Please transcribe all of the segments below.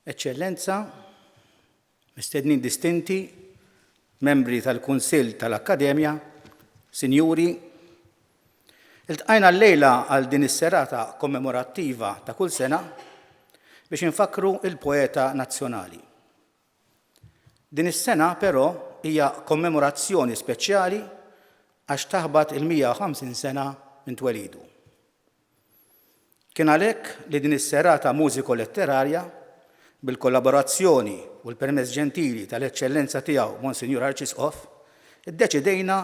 Eċċellenza, mistednin distinti, membri tal-Kunsill tal-Akkademja, Sinjuri, iltqajna llejla għal din is-serata kommemorattiva ta' kull sena biex infakkru il-poeta nazzjonali. Din is-sena, però, hija kommemorazzjoni speċjali għax taħbat il-150 sena minn twelidu. Kien għalhekk li din is-serata mużiko-letterarja, bil-kollaborazzjoni u l-permess ġentili tal-Eċċellenza Tiegħu Monsinjur Arċisqof, iddeċidejna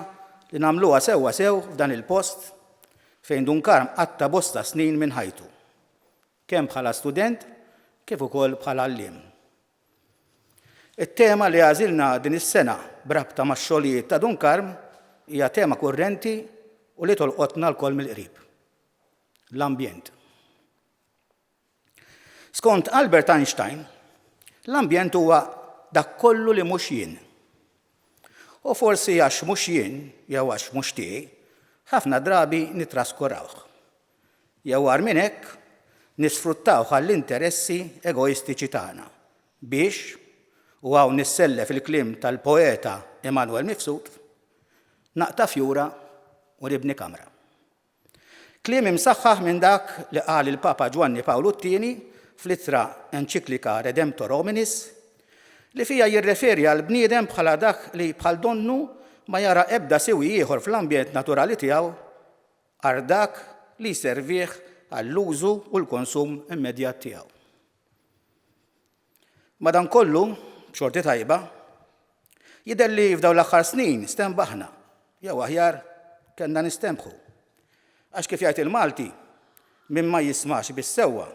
li nagħmluha sewwa sew f'dan il-post fejn Dun Karm qatta' bosta snin minn ħajtu, kemm bħala student kif ukoll bħala għalliem. It-tema li għażilna din is-sena b'rabta max-xogħlijiet ta' Dun Karm hija tema kurrenti u li tolqotna lkoll mill-qrib, l-ambjent. Skont Albert Einstein, l-ambjent huwa dak kollu li mhux jien. U forsi għax mhux jien jew għax mhux tiegħi, ħafna drabi nittraskurawh. Jew agħar minn hekk, nisfruttawh għall-interessi egoistiċi tagħna biex, u hawn nissellef il-kliem tal-poeta Immanuel Mifsud, naqta' fjura u nibni kamra. Kliem imsaħħaħ minn dak li qal il-Papa Ġwanni Pawlu t-Tieni fl-ittra enċiklika Redemptor Hominis, li fiha jirreferi għall-bniedem bħala dak li bħal donnu ma jara ebda siwi ieħor fl-ambjent naturali tiegħu għar dak li jservih għall-użu u l-konsum immedjat tiegħu. Madankollu, b'xorti tajba, jidher li f'dawn l-aħħar snin stenbaħna, jew aħjar kellna nistenbħu. Għax kif jgħid il-Malti, min ma jismax bis-sewwa,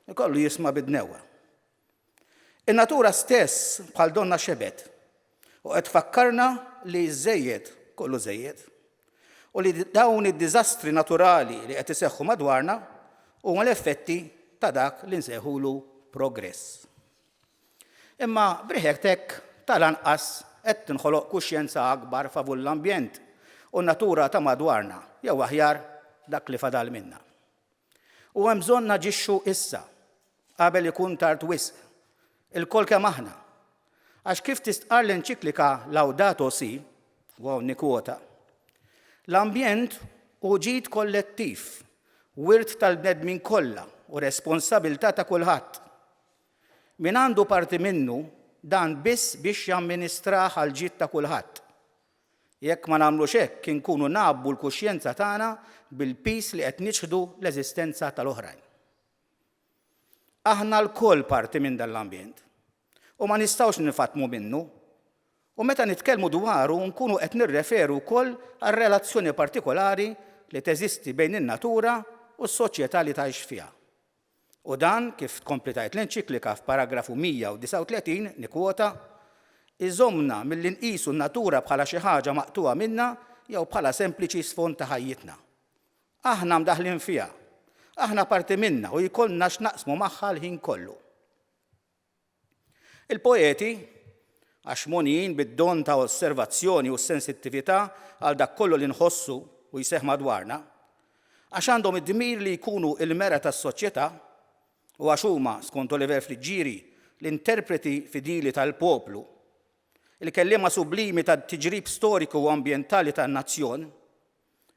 ikollu jisma' bid-dnewwa. In-natura stess bħal donnha xebgħet u qed tfakkarna li ż-żejjed kollu żejjed u li dawn id-diżastri naturali li qed iseħħu madwarna huma l-effetti ta' dak li nsejħulu progress. Imma b'riħek hekk tal-anqas qed tinħoloq kuxjenza akbar favur l-ambjent u n-natura ta' madwarna jew aħjar dak li fadal minnha. U hemm bżonn naġixxu issa, qabel ikun tard wisq, ilkoll kemm aħna. Għax kif tistqarr l-enċiklika Laudato Si, u hawn nikkwota, L-ambjent hu ġid kollettiv, wirt tal-bnedmin kollha u responsabilità ta' kulħadd. Min għandu parti minnu, dan biss biex jamministrah għall-ġid ta' kulħadd. Jekk ma nagħmlux hekk inkunu ngħabbu l-kuxjenza tagħna bil-piż li qed niċħdu l-eżistenza tal-oħrajn. Aħna lkoll parti minn dan l-ambjent u ma nistgħux ninfatmu minnu u meta nitkellmu dwaru nkunu qed nirreferu wkoll għar-relazzjoni partikolari li teżisti bejn in-natura u s-soċjetà li tgħix fiha. U dan, kif tkompli tgħid l-enċiklika f'paragrafu 139, nikkwota, iżommna milli nqisu n-natura bħala xi ħaġa maqtugħa minna jew bħala sempliċi sfond ta' ħajjitna. Aħna mdaħħlin fiha. Aħna parti minnha u jkollna x'naqsmu magħha l-ħin kollu. Il-poeti, għax mogħnijin bid-don ta' osservazzjoni u s-sensittività għal dak kollu li nħossu u jseħħ madwarna, għax għandhom id-dmir li jkunu l-mera tas-soċjetà u għax huma, skont Oliver Friggieri, l-interpreti fidili tal-poplu, il-kelliema sublimi tat-tiġrib storiku u ambjentali tan-nazzjon,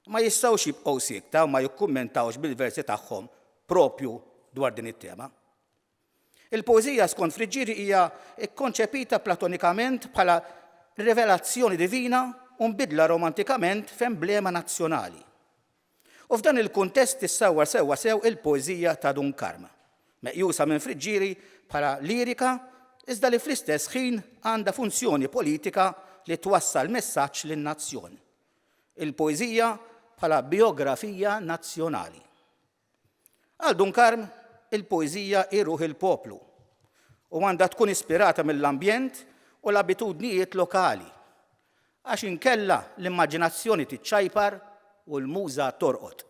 ma jistgħux jibqgħu siekta u ma jikkummentawx bil-versi tagħhom proprju dwar din it-tema. Il-poeżija skont Friggieri hija kkonċepita platonikament bħala rivelazzjoni divina u nbidla romantikament f'emblema nazzjonali. U f'dan il-kuntest tissawwar sewwa sew il-poeżija ta' Dun Karm, meqjusa minn Friggieri bħala lirika iżda li fl-istess ħin għandha funzjoni politika li twassal messaġġ lin-nazzjon. Il-poeżija bħala bijografija nazzjonali. Għal Dun Karm, il-poeżija hi ruħ il-poplu u għandha tkun ispirata mill-ambjent u l-abitudnijiet lokali, għax inkella l-immaġinazzjoni tiċċajpar u l-muża torqod.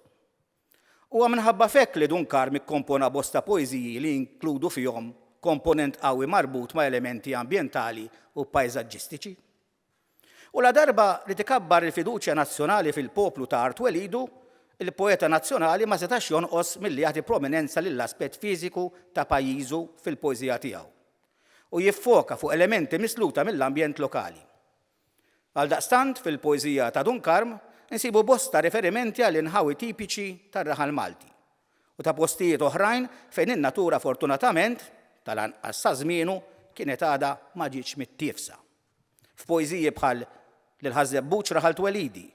Huwa minħabba f'hekk li Dun Karm ikkompona bosta poeżiji li jinkludu fihom komponent qawwi marbut ma' elementi ambjentali u pajżaġġistiċi. U ladarba ried ikabbar il-fiduċja nazzjonali fil-poplu ta' art twelidu, il-poeta nazzjonali ma setax jonqos milli jagħti prominenza lill-aspett fiżiku ta' pajjiżu fil-poeżija tiegħu u jiffoka fuq elementi misluta mill-ambjent lokali. Għaldaqstant, fil-poeżija ta' Dun Karm insibu bosta riferimenti għall-inħawi tipiċi tar-raħal Malti u ta' postijiet oħrajn fejn in-natura fortunatament, tal-anqas sa żmienu, kienet għadha ma ġietx mittiefsa. F'poeżiji bħal Lil Ħaż-Żebbuġ Raħal Twelidi,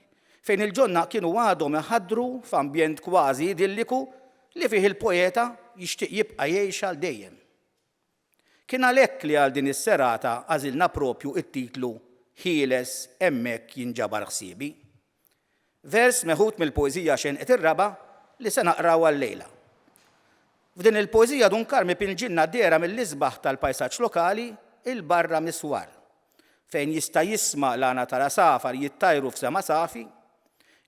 fejn il-ġonna kienu għadhom iħaddru f'ambjent kważi idilliku li fih il-poeta jixtieq jibqa' jgħix għal dejjem. Kien għalhekk li għal din is-serata għażilna proprju t-titlu Ħieles Hemmhekk Jinġabar Ħsiebi. Vers meħud mill-poeżija Xenqet ir-Raba' li se naqraw għal-lejla. F'din il-poeżija Dun Karm ipinġilna dehra mill-isbaħ tal-pajsaġġ lokali 'il barra mis-swar, fejn jista' jisma' l-għana tal-għasafar jittajru f'sema safi,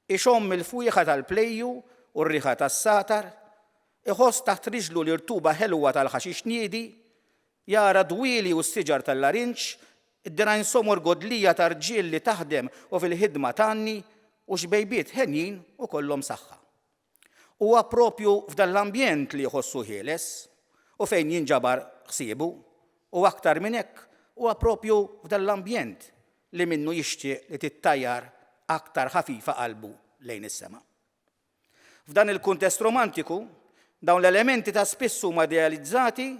ixomm il-fwieħa tal-plejju u r-riħa tas-sagħtar, iħoss taħt riġlu l-irtuba ħelwa tal-ħaxix niedi, Jara d-dwieli u s-siġar tal-larinġ, id-dirgħajn somor godlija ta' rġiel li taħdem u fil-ħidma tgħanni, u xbejbiet henjin u kollhom saħħa. Huwa proprju f'dan l-ambjent li jħossu ħieles u fejn jinġabar ħsiebu, u aktar minn hekk, huwa proprju f'dan l-ambjent li minnu jixtieq li tittajjar aktar ħafifa qalbu lejn is-sema. F'dan il-kuntest romantiku, dawn l-elementi ta' spiss huma idealizzati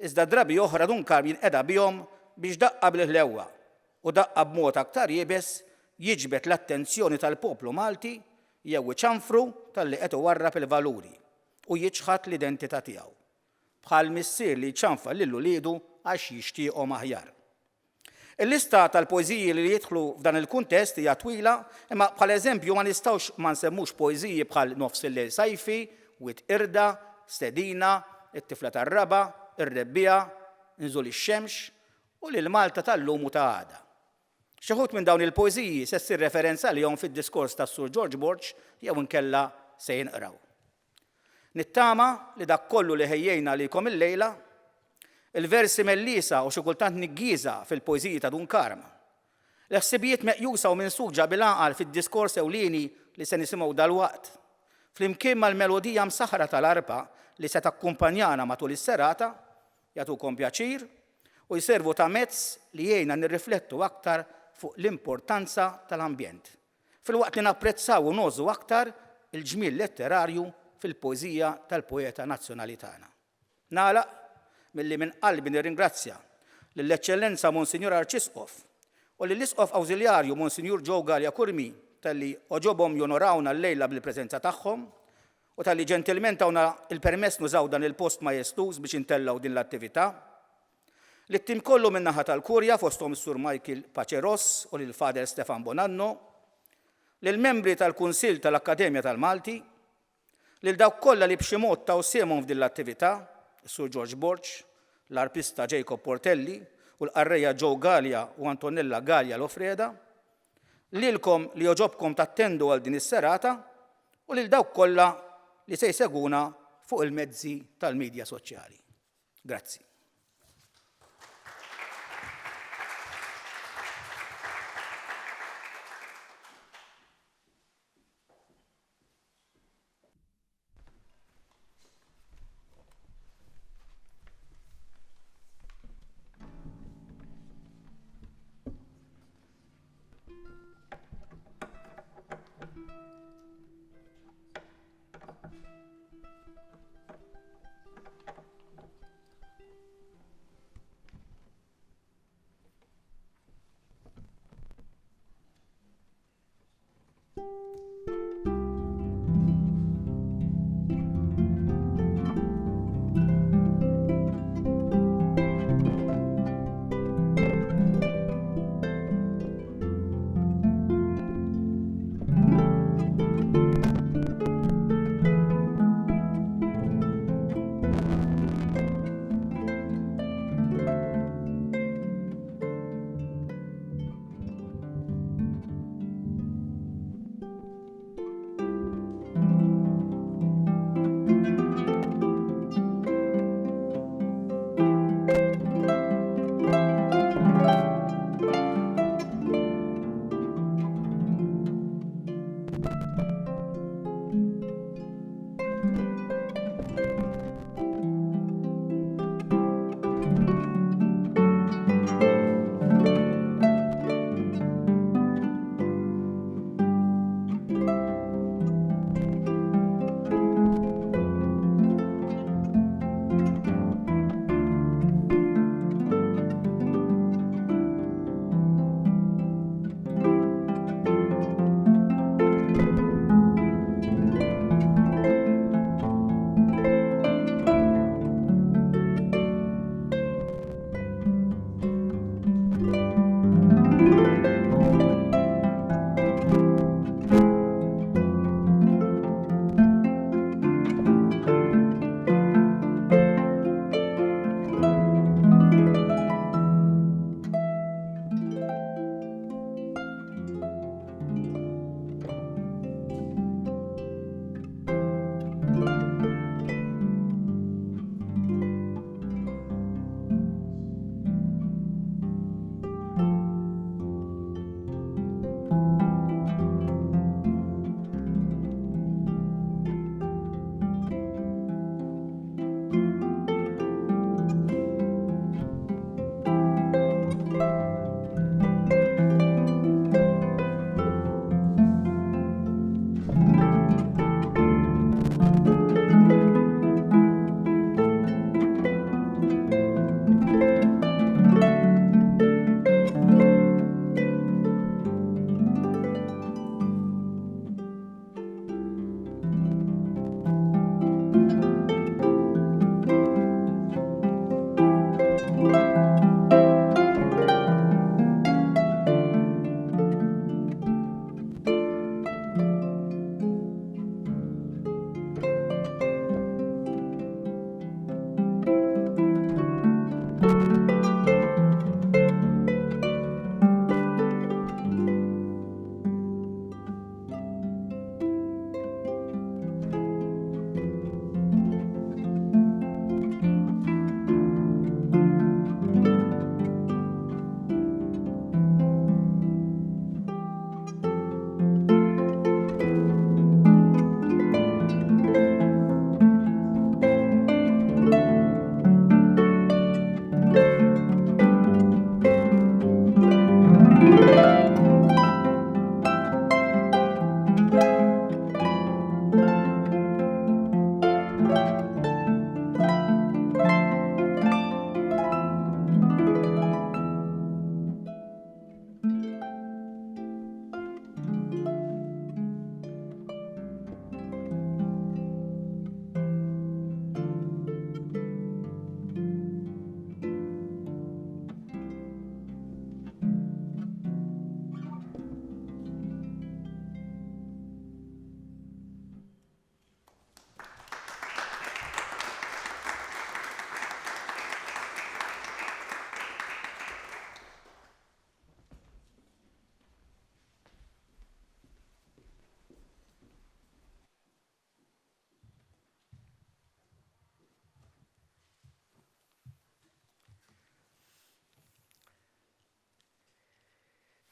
iżda drabi oħra Dun Karm jinqeda bihom biex daqqa bil-ħlewwa u daqqa b'mod aktar iebes jiġbed l-attenzjoni tal-poplu Malti jew iċanfru talli qed iwarrab il-valuri u jiċħad l-identità tiegħu, bħal missier li jċanfar lil uliedu għax jixtieqhom aħjar. Il-lista tal-poeżiji li jidħlu f'dan il-kuntest hija twila, imma bħala eżempju ma nistgħux ma nsemmux poeżiji bħal Nofs il-Lejl Sajfi, Wied Qirda, Stedina, It-Tifla tar-Raba', Ir-Rebbiegħa, Inżul ix-Xemx, u Lil Malta tal-Lum u ta' Għada. Xi wħud minn dawn il-poeżiji se ssir referenza għalihom fid-diskors tas-Sur Ġorġ Borg jew inkella se jinqraw. Nittama li dak kollu li ħejjejna għalikom illejla, il-versi melliesa u xi kultant niggieża fil-poeżiji ta' Dun Karm, l-ħsibijiet meqjusa u minsuġa bil-għaqal fid-diskors ewlieni li se nisimgħu dalwaqt, flimkien mal-melodija msaħħra tal-arpa li se takkumpanjana matul is-serata, jagħtukom pjaċir u jservu ta' mezz li jgħinna nirriflettu aktar fuq l-importanza tal-ambjent. filwaqt li napprezzaw u ngħożżu aktar il-ġmiel letterarju fil-poeżija tal-poeta nazzjonali tagħna. Nagħlaq milli minn qalbi nirringrazzja lill-Eċċellenza Monsinjur Arċisqof u lill-Isqof Awżiljarju Monsinjur Joe Galea Curmi talli għoġobhom jonorawna llejla bil-preżenza tagħhom u talli ġentilment tawna l-permess nużaw dan il-post majestuż biex intellgħu din l-attività. Lit-tim kollu min-naħa tal-Kurja fosthom is-Sur Michael Pace Ross u lil Father Stefan Bonanno, lill-membri tal-Kunsill tal-Akkademja tal-Malti, lil dawk kollha li b'xi mod taw sehemhom f'din l-attività, is-Sur George Borg, l-arpista Jacob Portelli u l-qarrejja Joe Galea u Antonella Galea Lofreda, lilkom li għoġobkom tattendu għal din is-serata u lil dawk kollha li se jsegwuna fuq il-mezzi tal-midja soċjali. Grazzi.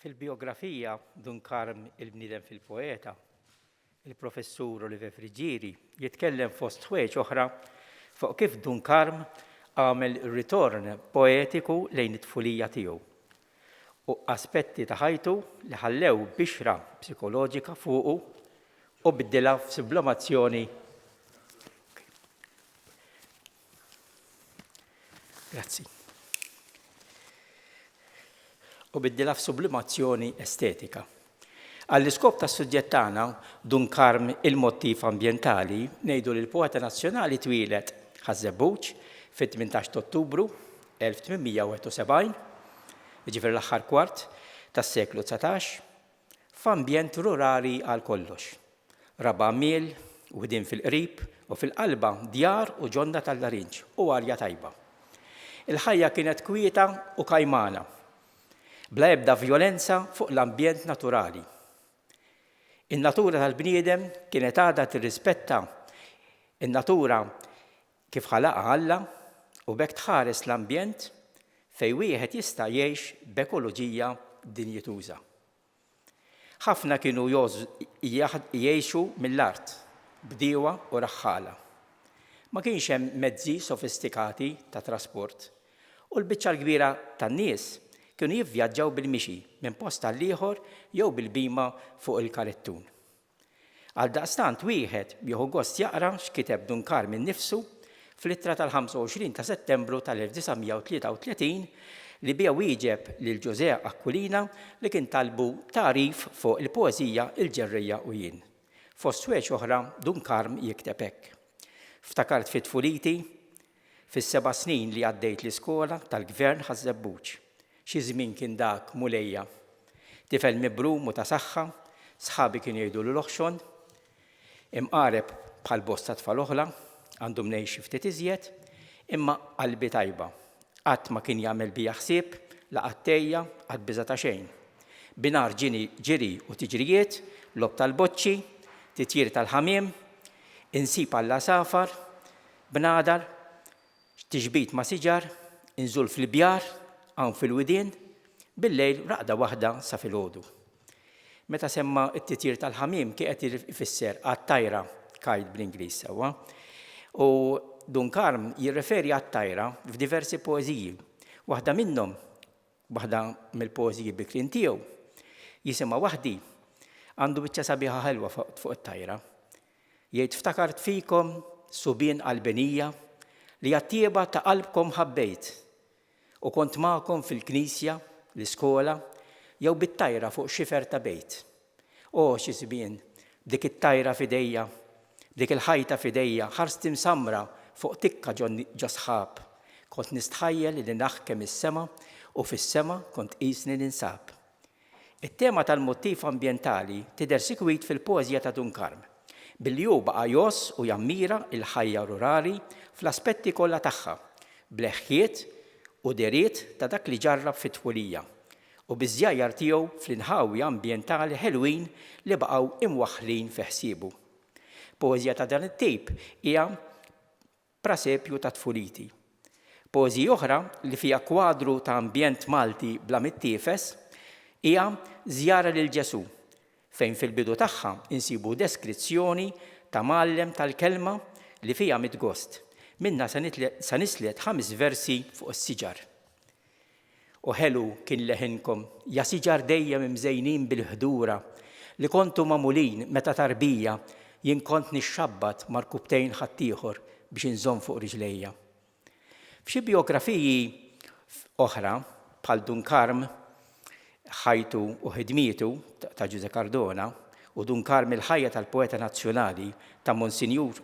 Fil-bijografija Dun Karm il-Bniedem fil-Poeta, il-Professur Olivier Friggieri jitkellem fost ħwejjeġ oħra fuq kif Dun Karm għamel ritorn poetiku lejn it-tfulija tiegħu u aspetti ta' ħajtu li ħallew bixra psikoloġika fuqu u biddilha f'sublomazzjoni Grazzi. U biddilha f'sublimazzjoni estetika. Għall-iskop tas-suġġett tagħna, Dun Karm il-mottiv ambjentali, ngħidu li l-poeta nazzjonali twieled Ħaż-Żebbuġ fit-18 ta' Ottubru 1871, jiġifieri l-aħħar kwart tas-seklu 19, f'ambjent rurali għal kollox. Raba' għammiel, widien fil-qrib u fil-qalba djar u ġonna tal-larinġ u arja tajba. Il-ħajja kienet kwieta u kajmana, bla ebda vjolenza fuq l-ambjent naturali. In-natura tal-bniedem kienet għadha tirrispetta In-natura kif ħalaqha Alla u b'hekk tħares l-ambjent fejn wieħed jista' jgħix b'ekoloġija dinjituża. Ħafna kienu jgħixu mill-art, bdiewa u raħħala. Ma kienx hemm mezzi sofistikati ta' trasport u l-biċċa l-kbira tan-nies kienu jivvjaġġaw bil-mixi minn post għall-ieħor jew bil-bhima fuq il-karettun. Għaldaqstant wieħed jieħu gost jaqra x'kiteb Dun Karm innifsu fl-ittra tal-25 ta' Settembru tal-1933 li biha wieġeb lil Ġużè Aquilina li kien talbu tagħrif fuq il-poeżija Il-Ġerrejja u Jien. Fost ħwejjeġ oħra Dun Karm jikteb hekk, Ftakart fi tfuliti, fis-seba' snin li għaddejt l-iskola tal-Gvern Ħaż-Żebbuġ. Xi żmien kien dak, Mulejja! Tifel mibrum u ta' saħħa, sħabi kienu jgħidulu l-oħxon. Imqareb bħal bosta tfal oħra, għandu mnejn xi ftit iżjed, imma qalbi tajba. Qatt ma kien jagħmel bija ħsieb, la qatt għejja, qatt biża' ta' xejn. Binhar ġini ġiri u tiġrijiet, logħob tal-boċċi, titjir tal-ħamiem, insib għall-għasafar, bnadar, Tixbit ma' siġar, inżul fl-ibjar, hawn fil-widien, bil-lejl raqda waħda sa filgħodu. Meta semma t-titjir tal-ħamiem kien qed ifisser għat-tajra, kite bl-Ingliż sewwa. U Dun Karm jirreferi għat-tajra f'diversi poeżiji. Waħda minnhom, waħda mill-poeżiji bikrin tiegħu, jisimha Waħdi, għandu biċċa sabiħa ħelwa fuq it-tajra. Jgħid ftakart fikom subien qalbenija li għat-tjieba ta' qalbkom ħabbejt u kont magħkom fil-knisja, l-iskola, jew bit-tajra fuq xifer ta' bejt. O xi żmien, b'dik it-tajra f'idejja, b'dik il-ħajta f'idejja, ħarsti msammra fuq tikka ġo sħab, kont nistħajjel li naħkem is-sema u fis-sema kont qisni ninsab. It-tema tal-mottiv ambjentali tidher sikwit fil-poeżija ta' Dun Karm, billi hu baqa' jgħożż u jammira l-ħajja rurali fl-aspetti kollha tagħha, b'leħħiet u dehriet ta' dak li ġarrab fit-tfulija, u biż-żjajjar tiegħu fl-inħawi ambjentali ħelwin li baqgħu imwaħħlin fi ħsiebu. Poeżija ta' dan it-tip hija Prasepju ta' tfuliti. Poeżija oħra li fiha kwadru ta' ambjent Malti bla mittiefes hija Żjara lil Ġesù, fejn fil-bidu tagħha nsibu deskrizzjoni ta' mgħallem tal-kelma li fiha mitt gost. Minnha sa nislet ħames versi fuq is-siġar. U ħelu kien leħinkom, ja siġar dejjem imżejnin bil-ħdura, li kontu magħmulin meta tarbija jien kont nixxabbat ma' rkubtejn ħaddieħor biex inżomm fuq riġlejja. F'xi bijografiji oħra, bħal Dun Karm, Ħajtu u Ħidmietu ta' Ġużè Cardona u Dun Karm Il-Ħajja tal-Poeta Nazzjonali ta' Monsinjur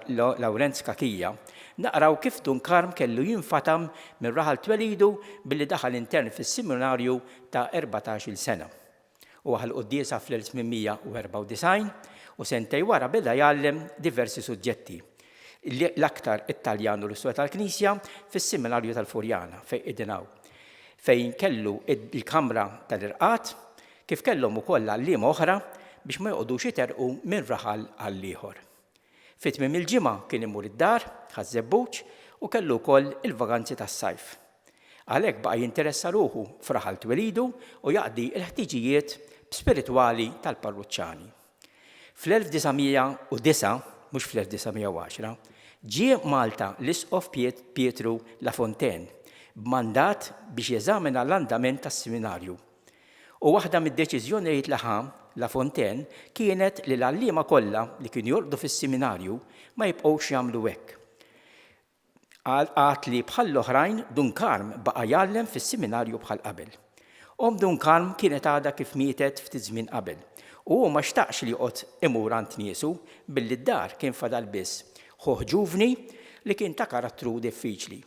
Lawrenz Cachia, naqraw kif Dun Karm kellu jinfatam minn raħal twelidu billi daħal intern fis-seminarju ta' 14-il sena. Huwa ħa l-quddiesa fl-1894 u sentejn wara beda jgħallem diversi suġġetti, l-aktar it-Taljan u l-Istorja tal-Knisja fis-Seminarju tal-Furjana fejn qegħdin hawn, fejn kellu l-kamra tal-irqad, kif kellhom ukoll għalliema oħra biex ma joqogħdux iterrqu minn raħal għall-ieħor. Fi tmiem il-ġimgħa kien imur id-dar, Ħaż-Żebbuġ, u kellu wkoll il-vaganzi tas-sajf. Għalhekk baqa' jinteressa ruħu f'raħal twelidu u jaqdi l-ħtiġijiet spiritwali tal-parruċċani. Fl-1909, mhux fl-1910, ġie Malta l-Isqof Pietru Lafontaine b'mandat biex jeżamina l-andament tas-Seminarju. U waħda mid-deċiżjonijiet li ħa Lafontaine kienet li l-għalliema kollha li kienu jorqdu fis-Seminarju ma jibqgħux jagħmlu hekk. Għad li bħall-oħrajn Dun Karm baqa' jgħallem fis-siminarju bħal qabel. Omm Dun Karm kienet għadha kif mietet ftit żmien qabel u hu ma xtaqx li joqgħod imur għand niesu billi d-dar kien fadal biss ħuh ġuvni li kien ta' karattru diffiċli.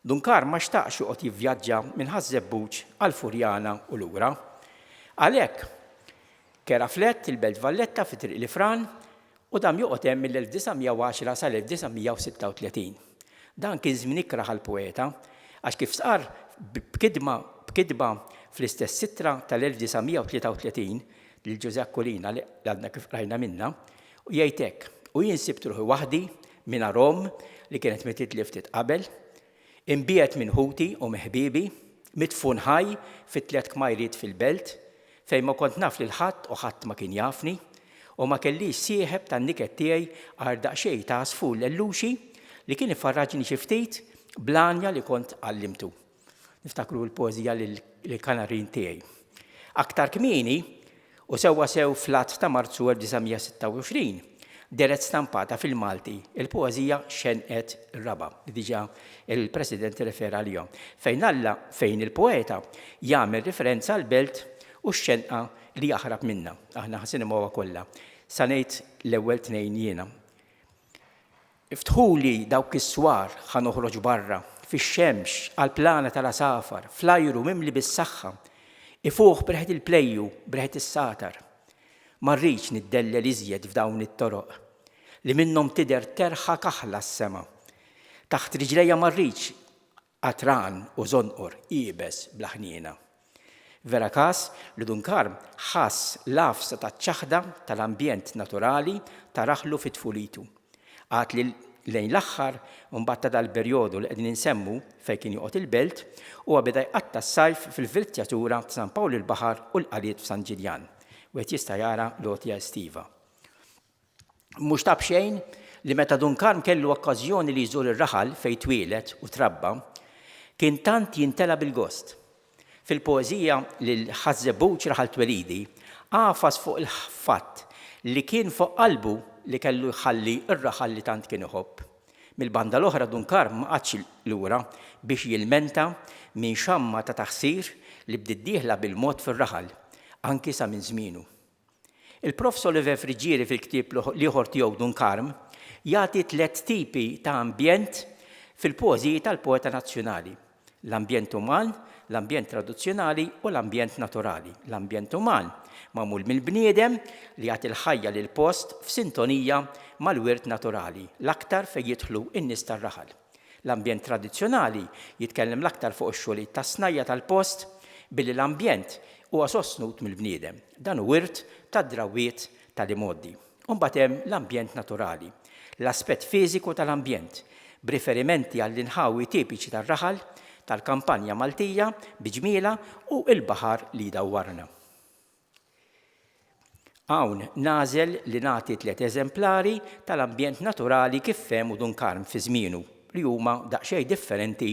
Dun Karm ma xtaqx joqgħod jivvjaġġa minn Ħaż-Żebbuġ għall-Furjana u lura. Għalhekk, kera flett il-Belt Valletta fi Triq l-Ifran U dam joqgħod hemm mill-1910 sal-1936. Dan kien żmien ikrah għall-poeta, għax kif stqarr b'kidma b'kitba fl-istess ittra tal-1933 lil Ġużè Aquilina li għadna kif qrajna minnha, jgħid hekk, U jien sibt ruħi waħdi, mingħajr omm li kienet mititli ftit qabel, imbiegħed minn ħuti u minn ħbiebi, midfun ħaj fi tlett kmajriet fil-belt, fejn ma kont naf lil ħadd u ħadd ma kien jafni, u ma kellix sieħeb tan-niket tiegħi għajr daqsxejn ta' għasfur lelluxi li kien ifarraġni xi ftit bl-għanja li kont għallimtu. Niftakru l-poeżija lill-kanarin tiegħi. Aktar kmieni, u sewwa sew fl-għadd ta' Marzu 1926, dehret stampata fil-Malti l-poeżija Xenqet ir-Raba', li diġà il-President irrefera għaliha, fejn Alla, fejn il-poeta jagħmel riferenza għall-belt u x-xenqa li jaħrab minnha. Aħna ħa nisimgħuha kollha. Sa ngħid l-ewwel tnejn jiena. Iftħuli dawk is-swar ħa noħroġ barra, fix-xemx, għall-plana tal-għasafar, fl-ajru mimli bis-saħħa, ifuħ b'riħet il-plejju, b'riħet is-sagħtar. Ma rridx niddellel iżjed f'dawn it-toroq, li minnhom tidher terħa kaħla s-sema. Taħt riġlejja ma rridx Qatran u żonqor iebes bla ħniena. Vera każ li Dun Karm ħass l-għafsa taċ-ċaħda tal-ambjent naturali ta' raħlu fi tfulitu. Għad li lejn l-aħħar mbagħad ta' dal-perjodu li qegħdin insemmu fejn kien joqgħod il-Belt, huwa beda jqatta' s-sajf fil-viltjatura ta' San Pawl il-Baħar u l-Qaliet f'San Ġiljan. Wieħed jista' jara l-għotja estiva. Mhux ta' b'xejn li meta Dun Karm kellu okkażjoni li jżur ir-raħal fejn twieled u trabba, kien tant jintela' bil-gost. Fil-poeżija Lil Ħaż-Żebbuġ Raħal Twelidi, għafas fuq il-fatt li kien fuq qalbu li kellu jħalli r-raħal li tant kien iħobb. Mill-banda l-oħra Dun Karm ma qagħadx lura biex jilmenta minn xamma ta' taħsir li bdiet dieħla bil-mod fir-raħal, anki sa minn żmienu. Il-Profs Oliver Friggieri fil-ktieb l-ieħor tiegħu Dun Karm jagħti tlett tipi ta' ambjent fil-poeżiji tal-poeta nazzjonali, l-ambjent uman, l-ambjent traduzzjonali u l-ambjent naturali. L-ambjent uman, magħmul mill-bniedem li jagħti l-ħajja lill-post f'sintonija mal-wirt naturali, l-aktar fejn jidħlu n-nies tar-raħal. L-ambjent tradizzjonali jitkellem l-aktar fuq ix-xogħlijiet tas-snajja' tal-post billi l-ambjent huwa sostnut mill-bniedem. Dan hu wirt tad-drawwiet tal-imgħoddi. U mbagħad hemm l-ambjent naturali, l-aspett fiżiku tal-ambjent, b'riferimenti għall-inħawi tipiċi tar-raħal, tal-kampanja Maltija bi ġmielha u l-baħar li jdawwarna. Hawn nagħżel li nagħti tlett eżemplari tal-ambjent naturali kif fehmu Dun Karm fi żmienu, li huma daqsxejn differenti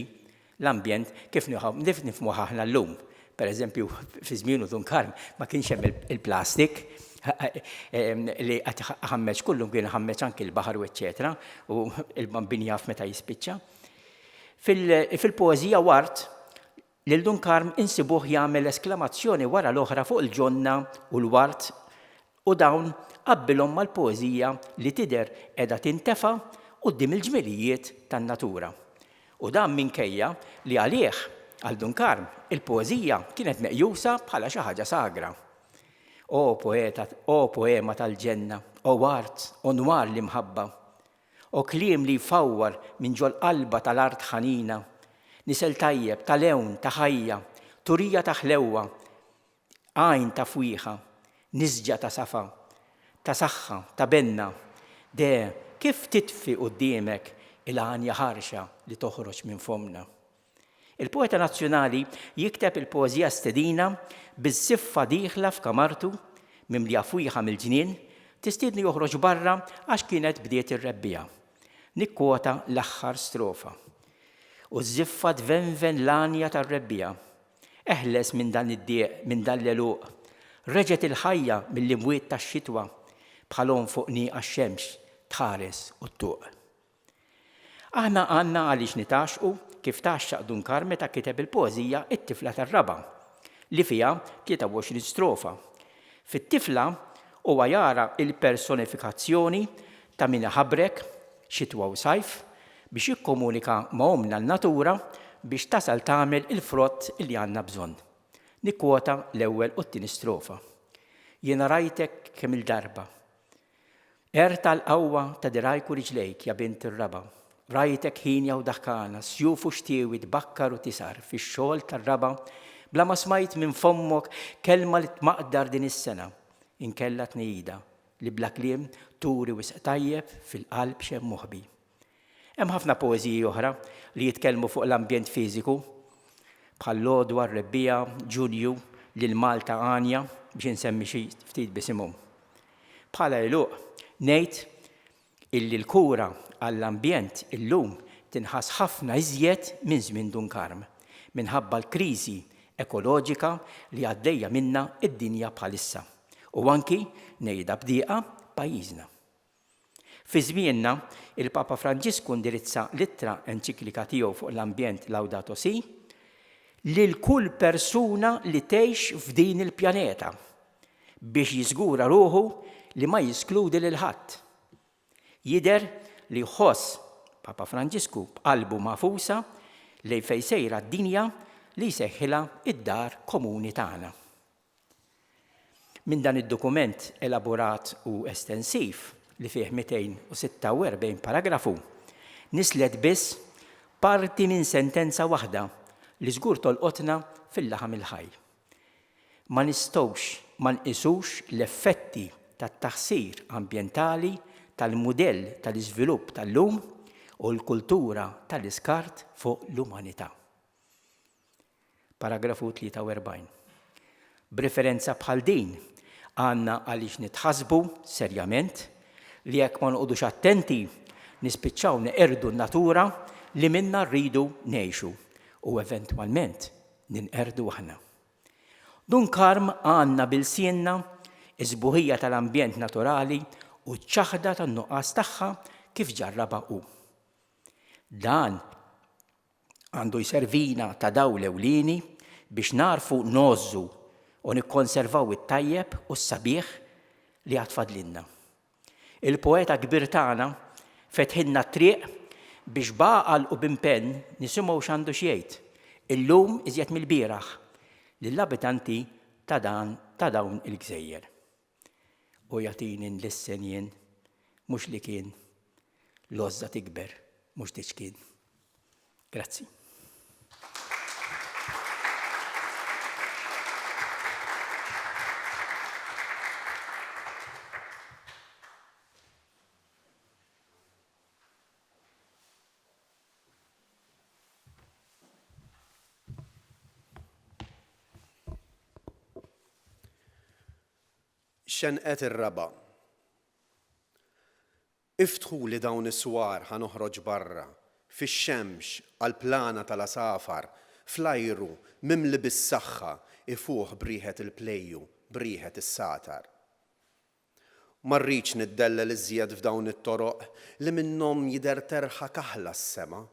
l-ambjent kif nifhmuh aħna llum. Per eżempju, fi żmienu Dun Karm ma kienx hemm il-plastik li qed iħammeġ kullum kien iħammeġ anki l-baħar u eċċetera, u l-bambin jaf meta jispiċċa. Fil-poeżija Ward Lil Dun Karm insibuh jagħmel esklamazzjoni wara l-oħra fuq il-ġonna u l-ward u dawn qabbilhom mal-poeżija li tidher qiegħda tintefa' quddiem il-ġmilijiet tan-natura. U dan minkejja li għalih, għal Dun Karm, il-poeżija kienet meqjusa bħala xi ħaġa sagra. O poeta, o poema tal-ġenna, o ward, o nwar l-imħabba! O kliem li jfawwar minn ġol-qalba tal-art ħanina, nisel tajjeb, ta' lewn, ta' ħajja, turija ta' ħlewwa, għajn ta' fwieħa, nisġa ta' safa, ta' saħħa, ta' benna, de, kif titfi quddiemek il-għanja ħarxa li toħroġ minn fommna. Il-poeta nazzjonali jikteb il-poeżija Stedina biż-żiffa dieħla f'kamartu, mimlija fwieħa mill-ġnien, tistiednu joħroġ barra għax kienet bdiet ir-rebbiegħa. Nikkwota l-aħħar strofa. U ż-żiffa tvenven l-għanja tar-rebbiegħa. Eħles minn dan id-dieq, minn dan l-għeluq. Reġgħet il-ħajja mill-imwiet tax-xitwa, bħal omm fuq nieqa x-xemx tħares u ttuq. Aħna għandna għaliex nitgħaxxqu kif tgħaxxaq Dun Karm meta kiteb il-poeżija It-Tifla tar-Raba', li fiha 23 strofa. Fit-tifla huwa jara l-personifikazzjoni ta' min iħabrek, xitwa u sajf, biex jikkomunika ma' ommna n-natura biex tasal tagħmel il-frott li għandna bżonn. Nikkwota l-ewwel u t-tieni strofa. Jiena rajtek kemm-il darba Għert għall-qawwa ta' dirgħajk u riġlejk, ja bint ir-raba'. Rajtek ħienja u daħkana, sjuf u xtiewi tbakkar u tisgħar fix-xogħol tar-raba' bla ma smajt minn fommok kelma li tmaqdar din is-sengħa, inkella tnehida li bla kliem turi wisq tajjeb fil-qalb x'hemm moħbi. Hemm ħafna poeżiji oħra li jitkellmu fuq l-ambjent fiżiku, bħal L-Għodwa, R-Rebbiegħa, Ġunju, Lil Malta Għanja, biex insemmi xi ftit b'isimhom. Bħala għeluq, ngħid illi l-kura għall-ambjent illum tinħass ħafna iżjed minn żmien Dun Karm, minħabba l-kriżi ekoloġika li għaddejja minnha d-dinja bħalissa, u anki, ngħidha b'dieqa, pajjiżna. Fi żmienna, il-Papa Franġisku ndirizza l-ittra enċiklika tiegħu fuq l-ambjent Laudato Si' lil kull persuna li tgħix f'din il-pjaneta biex jiżgura ruħu li ma jiskludi lil ħadd. Jidher li jħoss Papa Franġisku b'qalbu magħfusa lejn fejn sejra d-dinja li jsejħilha d-dar komuni tagħna. Minn dan id-dokument elaborat u estensiv, li fih 246 paragrafu, nislet biss parti minn sentenza waħda li żgur tolqotna fil-laħam il-ħaj. Ma nistgħux ma nqisux l-effetti tat-taħsir ambjentali tal-mudell tal-iżvilupp tal-lum u l-kultura tal-iskart fuq l-umanità. Paragrafu 43. B'riferenza bħal din, għandna għaliex nitħassbu serjament li jekk ma noqogħdux attenti nispiċċaw neqirdu n-natura li minnha rridu ngħixu u eventwalment ninqerdu aħna. Dun Karm għandna b'ilsienna s-sbuħija tal-ambjent naturali u ċ-ċaħda tan-nuqqas tagħha kif ġarrabha hu. Dan għandu jservina ta' dawl ewlieni biex nagħrfu ngħożżu u nikkonservaw it-tajjeb u s-sabiħ li għad fadlilna. Il-poeta kbir tagħna fetħilna t-triq biex b'għaqal u b'impenn nisimgħu x'għandu x'jgħid, illum iżjed mill-bieraħ, lill-abitanti ta' dan ta' dawn il-gżejjer. U jagħtini nlissen jien mhux li kien l-għożża tikber mhux tiċkien. Grazzi. Xenqet ir-raba'. Iftħuli dawn is-swar ħa noħroġ barra, fix-xemx, għall-plana tal-għasafar, fl-ajru, mimli bis-saħħa, ifuħ b'riħet il-plejju, b'riħet is-sagħtar. Ma rridx niddellel iżjed f'dawn it-toroq li minnhom jidher terħa kaħla s-sema.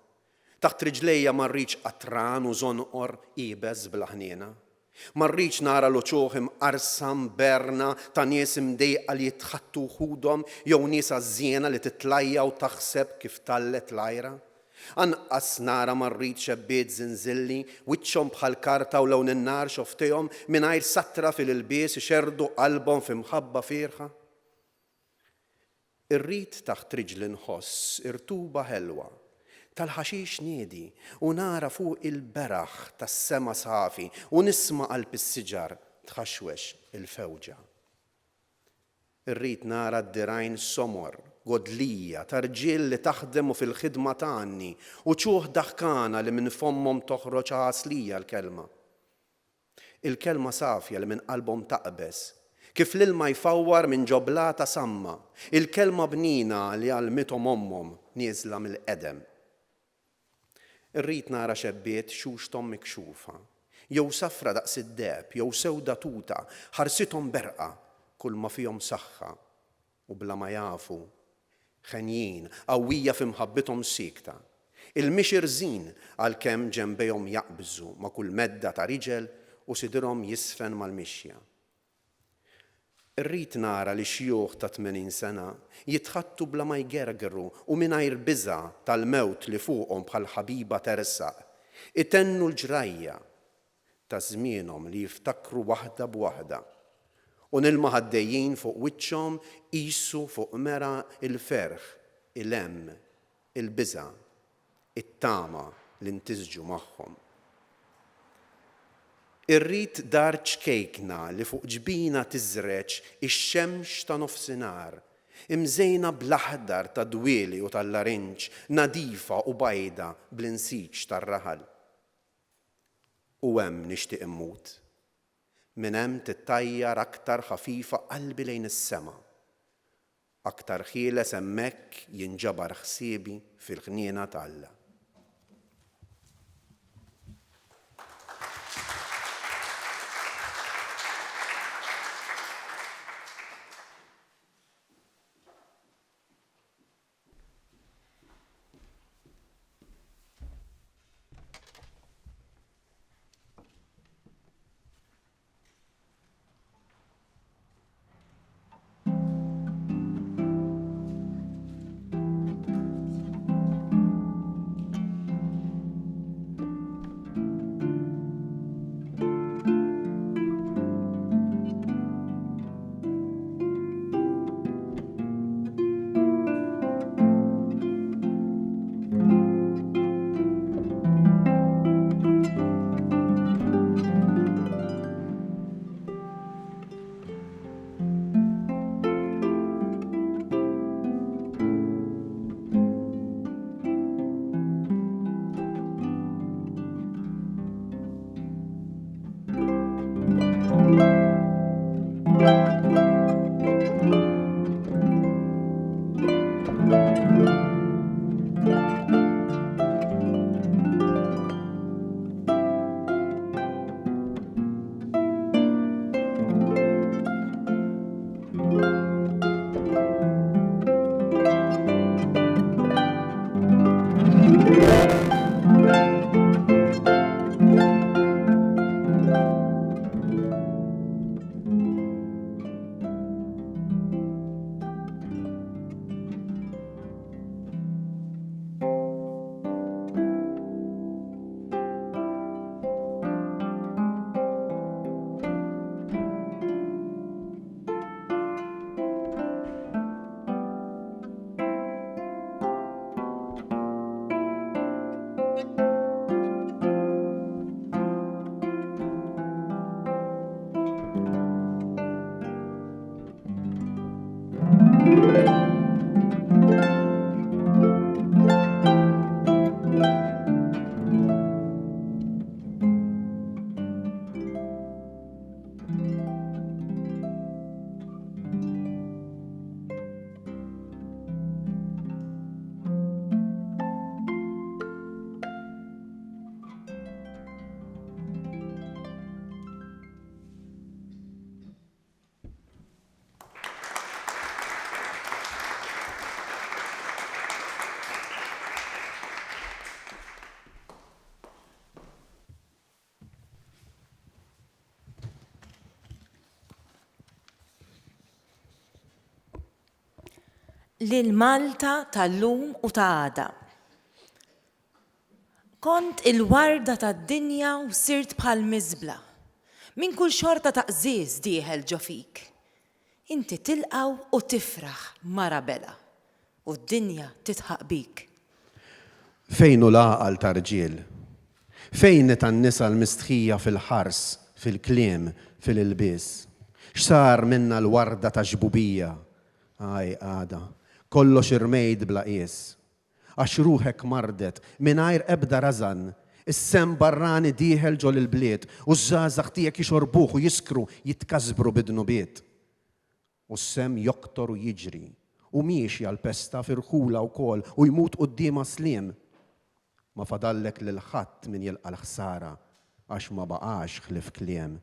Taħt riġlejja ma rridx qatran u żonqor iebes bla ħniena. Ma rridx nara l-uċuħ imqarrsa mberrna ta' nies imdejqa li jitħaddtu wħudhom jew nies għażżiena li titlajja u taħseb kif tgħallet l-għira. Anqas nara ma rrid xebbiet żinżilli, wiċċhom bħal karta u lewn in-nar xofftejhom mingħajr satra fil-ilbies ixerrdu qalbhom fi mħabba fierħa. Irrid taħt riġli nħoss irtuba ħelwa tal-ħaxix niedi u nara fuqi l-beraħ tas-sema safi u nisma' qalb is-siġar tħaxwex il-fewġa. Irrid nara d-dirgħajn somor, godlija, ta' rġiel li taħdem u fil-ħidma tgħanni, uċuħ daħkana li minn fommhom toħroġ għaslija l-kelma. Il-kelma safja li minn qalbhom taqbeż, kif l-ilma jfawwar minn ġo blata samma, il-kelma bnina li għallmithom ommhom nieżla mill-qedem. Irrid nara xebbiet xuxthom mikxufa, jew safra daqs id-deheb, jew sewda tuta, ħarsithom berqa, kulma fihom saħħa, u bla ma jafu, henjin, qawwija fi mħabbithom siekta. Il-mixi rżin għalkemm ġenbejhom jaqbżu ma' kull medda ta' riġel u sidirhom jiżfen mal-mixja. Irrid nara lix-xjuħ ta' 80 sena jitħaddtu bla ma jgergru u mingħajr biża' tal-mewt li fuqhom bħal ħabiba tersaq, itennu l-ġrajja ta' żmienhom li jiftakru waħda b'waħda, u nilmaħ għaddejjin fuq wiċċhom qisu fuq mera l-ferħ, il-hemm, il-biża', it-tama li ntisġu magħhom. Irrid dar ċkejkna li fuq ġbinha tiżreġ ix-xemx ta' nofsinhar. Imżejna bl-aħdar tad-dwieli u tal-larinġ, nadifa u bajda bl-insiġ tar-raħal. U hemm nixtieq immut. Minn hemm tittajjar aktar ħafifa qalbi lejn is-sema. Aktar ħieles hemmhekk jinġabar ħsiebi fil-ħniena t'Alla. Lil Malta tal-lum u ta' għada. Kont il-warda tad-dinja u sirt bħal miżbla. Minn kull xorta ta' qżież dieħel ġo fik. Inti tilqgħu u tifraħ mara bela, u d-dinja tidħaq bik. Fejn hu l-għaqal ta' rġiel? Fejn hi tan-nisa l-mistħija fil-ħars, fil-kliem, fil-ilbies? X'sar minnha l-warda tax-xbubija? Aj, għada, kollox irmejt bla qies. Għax ruħek mardet, mingħajr ebda rażan. Is-semm barrani dieħel ġo l-bliet, u ż-żgħażagħ tiegħek jixorbuh u jiskru, jitkasbru bid-dnubiet. U s-semm joktor u jiġri, u miexja l-pesta fi rħula wkoll u jmut quddiemha sliem. Ma fadallek lil ħadd min jilqa' l-ħsara għax ma baqax ħlief kliem.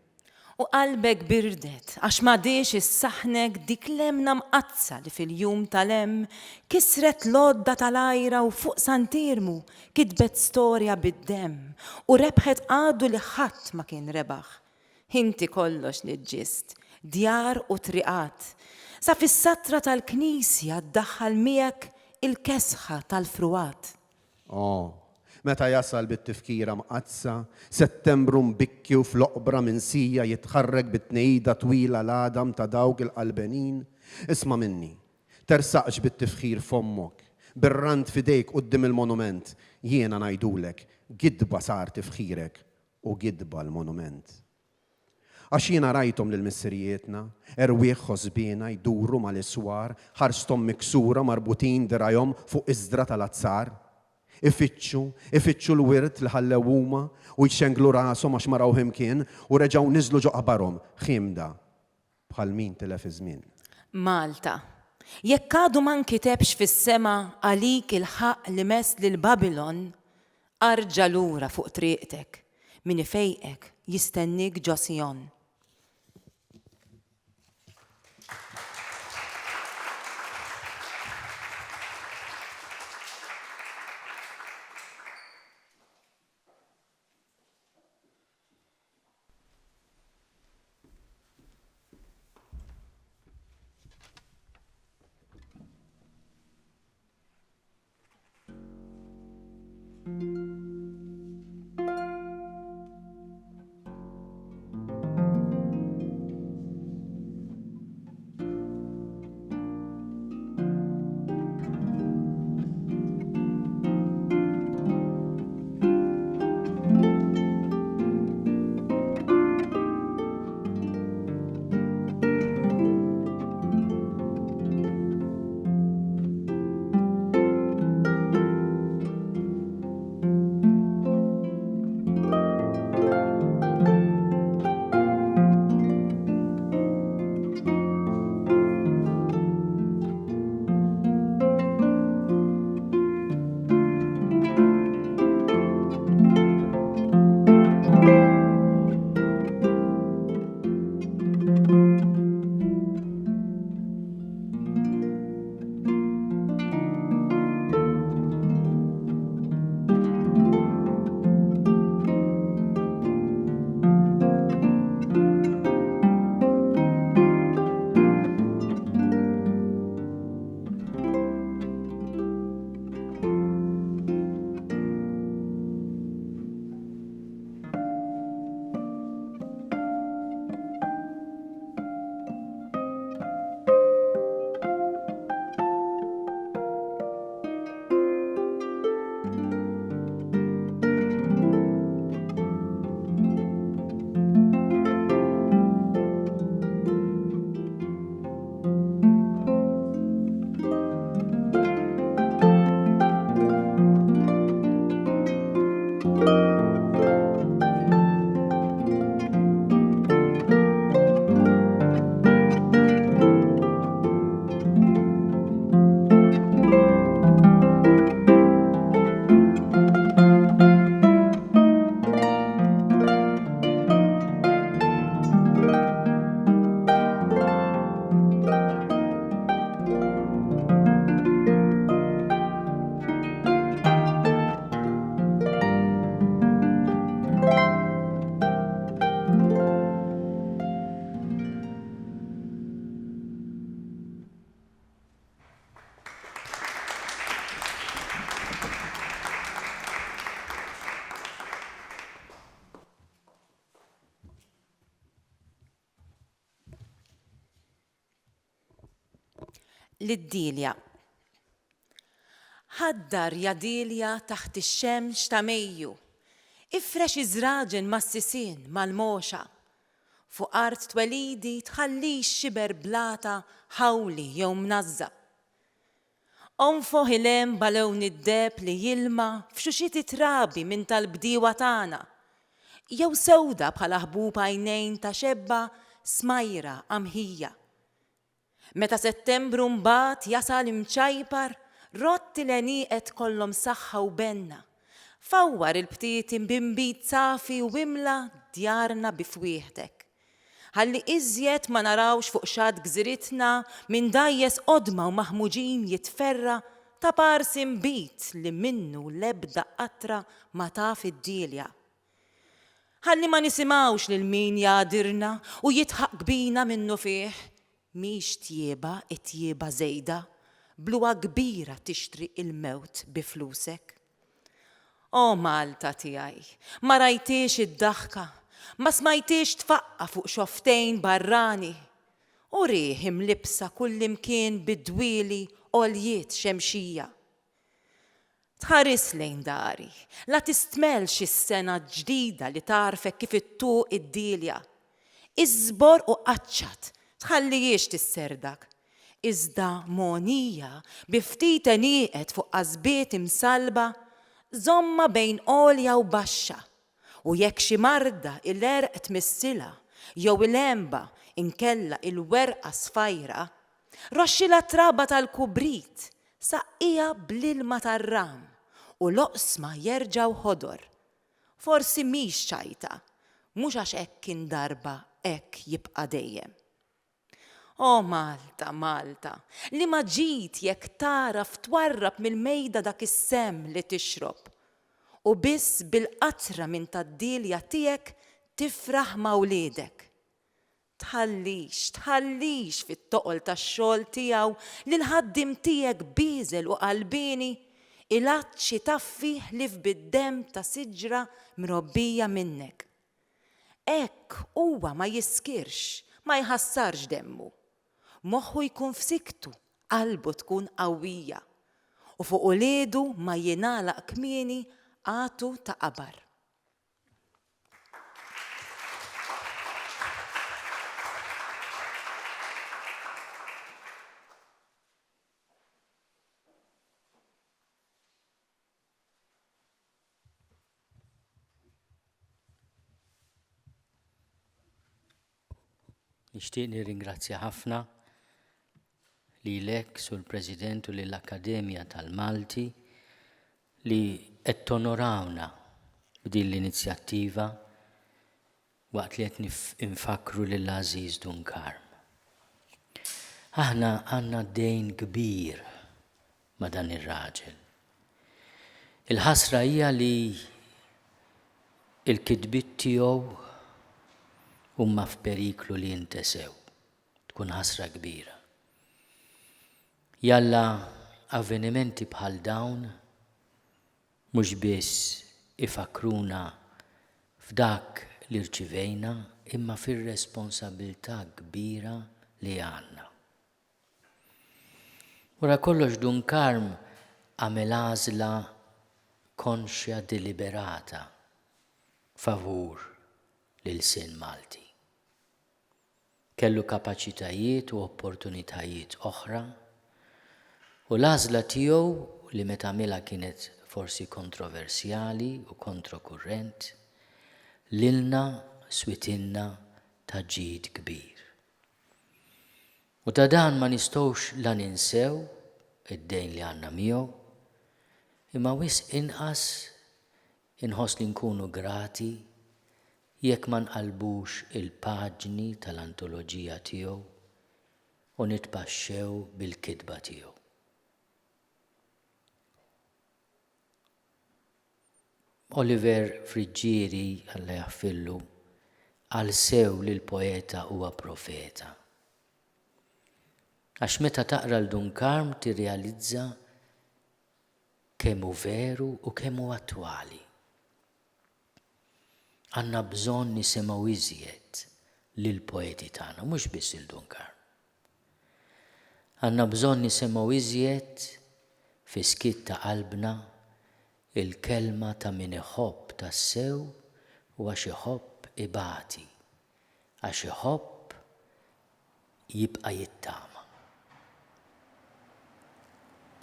U qalbek birdet għax m'għadhiex issaħħnek dik l-emmna mqaddsa li fil-jum tal-hemm kisret l-għodda tal-għira u fuq Sant'Iermu kitbet storja bid-demm u rebħet għadu li ħadd ma kien rebaħ. Inti kollox niġġist, djar u triqat. Sa fis-satra tal-knisja ddaħħal miegħek il-kesħa tal-frugħat. O, meta jasal bit-tifkira mqaddsa, Settembru mbikki u fl-oqbra minsija jitħarrek bit-tnehida twila l-għadam ta' dawk il-qalbenin, isma' minni, tersaqx bit-tifħir f'fommok, bir-rand f'idejk quddiem il-monument, jiena ngħidulek, gidba sar tifħirek u gidba l-monument. Għax jiena rajthom lil missirijietna, erwieħ ħosbiena jduru mal-iswar, ħarsthom miksura marbutin dirgħajhom fuq isdra tal-azzar. Ifittxu, ifittxu l-wirt li ħallew huma u jxenglu rashom għax ma rawh imkien u reġgħu niżlu ġo qabarhom, ħiemda, bħal min tilef iż-żmien. Malta. Jekk għadu ma nkitebx fis-sema għalik il-ħaqq li mess lil Babilon, arġa' lura fuq triqtek, min ifejqek jistenniek ġo Sijon. Lid-Dielja. Ħaddar ja Dielja taħt ix-xemx ta' Mejju, ifrex iż-żraġen mas-sisien, mal-moxa. Fuq art twelidi tħallix xiber blata ħawli jew mnażża'. Onfoħ il-għenba lewn id-deheb li jilma f'xuxiti trabi minn tal-bdiewa tagħna, jew sewda bħala ħbub għajnejn ta' xebba smajra qamħija. Meta Settembru mbagħad jasal imċajpar, rodd il-għenieqed kollhom saħħa u benna. Fawwar il-btieti b'inbid safi u imla djarna bi fwieħtek. Ħalli iżjed ma narawx fuq xatt gżiritna minn dgħajjes qodma u maħmuġin jitferra' ta' parsi nbid li minnu l-ebda qatra ma taf id-dielja. Ħalli ma nisimgħux lil min jagħdirna u jidħaq bina minnufih. Mhix tjieba t-tjieba żejda, bluha kbira tixtri l-mewt bi flusek. O Malta tiegħi, ma rajthiex id-daħka, ma smajthiex tfaqqa' fuq xofftejn barrani, u riħ imlibbsa kullimkien bid-dwieli għoljiet xemxija. Tħaris lejn dari, la tistmellx is-sena ġdida li tagħrfek kif ittuq id-dielja. Iżbor u qaċċat, tħallihiex tisserdak. Iżda mogħnija bi ftit għenieqed fuq qasbiet imsallba, żommha bejn għolja u baxxa. U jekk xi marda il-għerq tmissilha, jew il-għenba, inkella il-werqa sfajra, roxxilha traba tal-kubrit, saqqiha bl-ilma tar-ram, u l-oqsma jerġgħu ħodor. Forsi mhix ċajta, mhux għax hekk kien darba hekk jibqa' dejjem. O Malta, Malta, liema ġid jekk tagħraf twarrab mill-mejda dak is-semm li tixrob, u biss bil-qatra minn tad-dielja tiegħek tifraħ ma' wliedek. Tħallix, tħallix fit-toqol tax-xogħol tiegħu lill-ħaddiem tiegħek bieżel u qalbieni il-għatx itaffi ħlief bid-demm ta' siġra mrobbija minnek. Hekk huwa ma jiskirx, ma jħassarx demmu. Moħħu jkun f'siktu, qalbu tkun qawwija, u fuq uliedu ma jingħalaq kmieni għatu ta' qabar. Nixtieq nirringrazzja ħafna lilek, Sur President, u lill-Akkademja tal-Malti li qed tonorawna b'din l-inizjattiva waqt li qed infakkru lill-għażiż Dun Karm. Aħna għandna dejn kbir ma' dan ir-raġel. Il-ħasra hija li l-kitbiet tiegħu huma f'periklu li jintesew. Tkun ħasra kbira. Jalla avvenimenti bħal dawn mhux biss ifakkruna f'dak li rċivejna imma fir-responsabbiltà kbira li għandna. Wara kollox Dun Karm għamel għażla konxja deliberata favur l-ilsien Malti. Kellu kapaċitajiet u opportunitajiet oħra u l-għażla tiegħu li meta għamilha kienet forsi kontroversjali u kontrokurrent, lilna switilna ta' ġid kbir. U ta' dan ma nistgħux la ninsew id-dejn li għandna miegħu, imma wisq inqas inħoss li nkunu grati jekk ma nqallbux il-paġni tal-antoloġija tiegħu u nitpaxxew bil-kitba tiegħu. Oliver Friggieri, Alla jaħfirlu, qal sew li l-poeta huwa profeta. Għax meta taqra 'l Dun Karm tirrealizza kemm hu veru u kemm hu attwali. Għandna bżonn nisimgħu iżjed lill-poeti tagħna, mhux biss 'il Dun Karm. Għandna bżonn nisimgħu iżjed fis-skiet ta' qalbna il-kelma ta' min iħobb tassew u għax iħobb ibati, għax iħobb jibqa' jittama.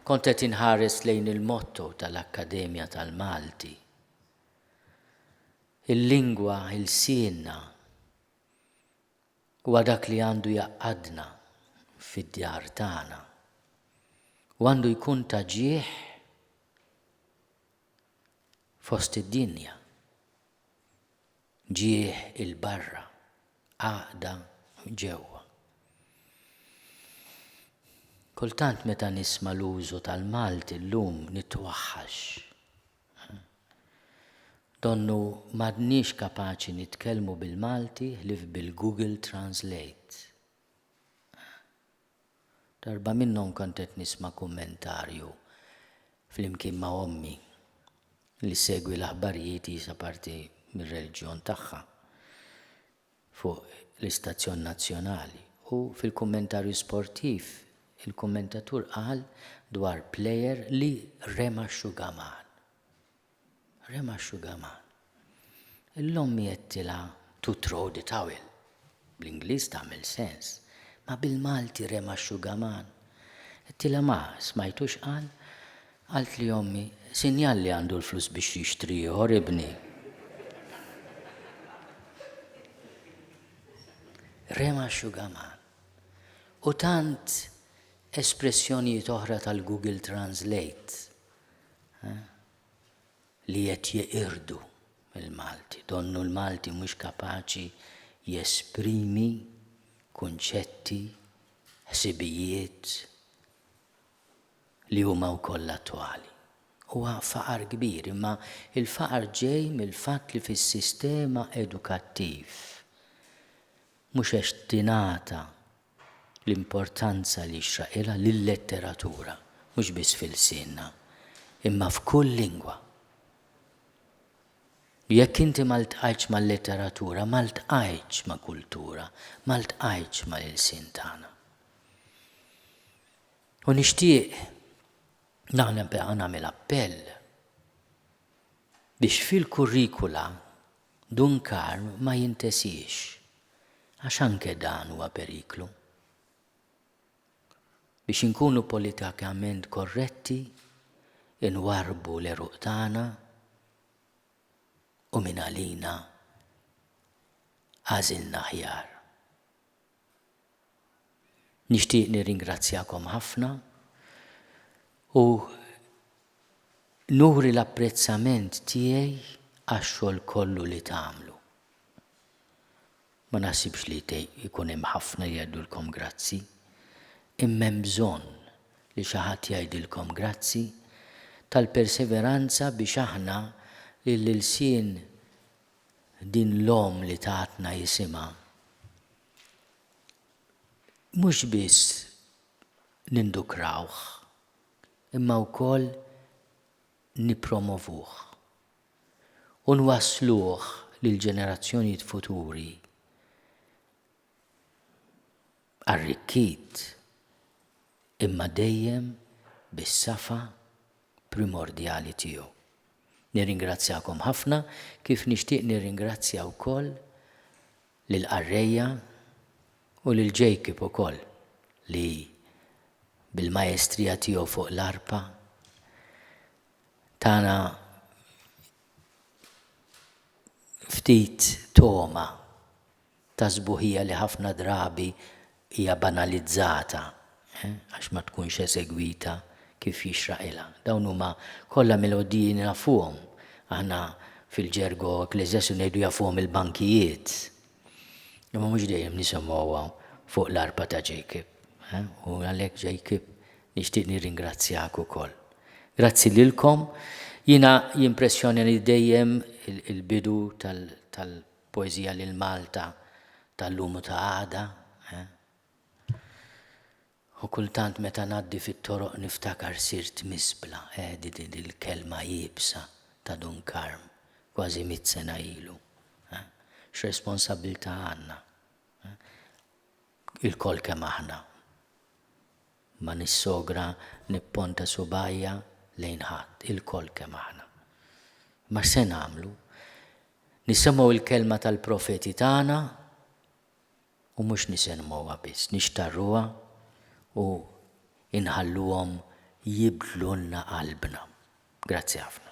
Kont qed inħares lejn il-motto tal-Akkademja tal-Malti. Il-lingwa, ilsienna, Huwa dak li għandu jgħaqqadna fid-djar tagħna u għandu jkun ta' ġieħ fost id-dinja. Ġieħ 'il barra, għaqda ġewwa. Kultant meta nisma' l-użu tal-Malti llum nitwaħħax. Donnu m'għadniex kapaċi nitkellmu bil-Malti ħlief bil-Google Translate. Darba minnhom kont qed nisma' kummentarju flimkien ma' ommi li ssegwi l-aħbarijiet qisha parti mir-reliġjon tagħha fuq l-istazzjon nazzjonali u fil-kummentarju sportiv il-kummentatur qal dwar plejer li rema x-xugaman. Rema x-xugaman. L-ommi għedtilha to throw the towel. Bl-Ingliż tagħmel sens. Ma bil-Malti rema x-xugaman. Għedtilha ma, smajtu x'qal? Qaltli ommi, sinjal li għandu l-flus biex jixtri ieħor ibni. Rema x-xugaman. U tant espressjonijiet oħra tal-Google Translate eh, li qed jeqirdu l-Malti. Donnu l-Malti mhux kapaċi jesprimi kunċetti, ħsibijiet li huma wkoll attwali. Huwa faqar kbir, imma l-faqar ġej mill-fatt li fis-sistema edukattiv mhux qed tingħata l-importanza li jixraqilha lil-letteratura, mhux biss fi lsienna, imma f'kull lingwa. Jekk inti ma ltqajtx mal-letteratura, ma ltqajtx ma' kultura, ma ltqajtx mal-ilsien tagħna. U nixtieq nagħmel appell biex fil-kurrikula Dun Karm ma jintesiex, għax anke dan huwa periklu. Biex inkunu politikament korretti, inwarrbu l-għeruq tagħna u mingħalina għażilna aħjar. Nixtieq nirringrazzjakom ħafna u nuri l-apprezzament tiegħi għax-xogħol kollu li tagħmlu. Ma naħsibx li jkun hemm ħafna li jgħidulkom grazzi, imma hemm bżonn li xi ħadd jgħidilkom grazzi tal-perseveranza biex aħna lill-ilsien din l-omm li tatna jisimha mhux biss nindukrawh imma wkoll nippromovuh u nwassluh lill-ġenerazzjonijiet futuri arrikkit imma dejjem bis-safa primordjali tiegħu. Nirringrazzjakom ħafna kif nixtieq nirringrazzja wkoll lill-qarrejja u lil Jacob ukoll li bil-majestrija tiegħu fuq l-arpa tana ftit togħma ta' sbuħija li ħafna drabi hija banalizzata għax ma tkunx esegwita kif jixraqilha. Dawn huma kollha melodiji li nafuhom. Aħna fil-ġergo ekkleżjastiku ngħidu jafuhom il-bankijiet. Imma mhux dejjem nisimgħuha fuq l-arpa ta' Jacob. U għalhekk Jacob nixtieq nirringrazzjak ukoll. Grazzi lilkom. Jiena jimpressjonani dejjem il-bidu tal Poeżija lil Malta tal-lum u ta' għada, eh? U kultant meta ngħaddi fit-toroq niftakar sirt miżbla, eh, di di dil-kelma iebsa ta' Dun Karm kważi mitt sena ilu. Eh? X'responsabbiltà għandna, eh? Ilkoll kemm aħna. Ma nissogra nipponta subgħajja lejn ħadd, ilkoll kemm aħna. Imma x'se nagħmlu? Nisimgħu l-kelma tal-profeti tagħna u mhux nisimgħuha biss, nixtarruha u inħalluhom jibdlulna qalbna. Grazzi ħafna.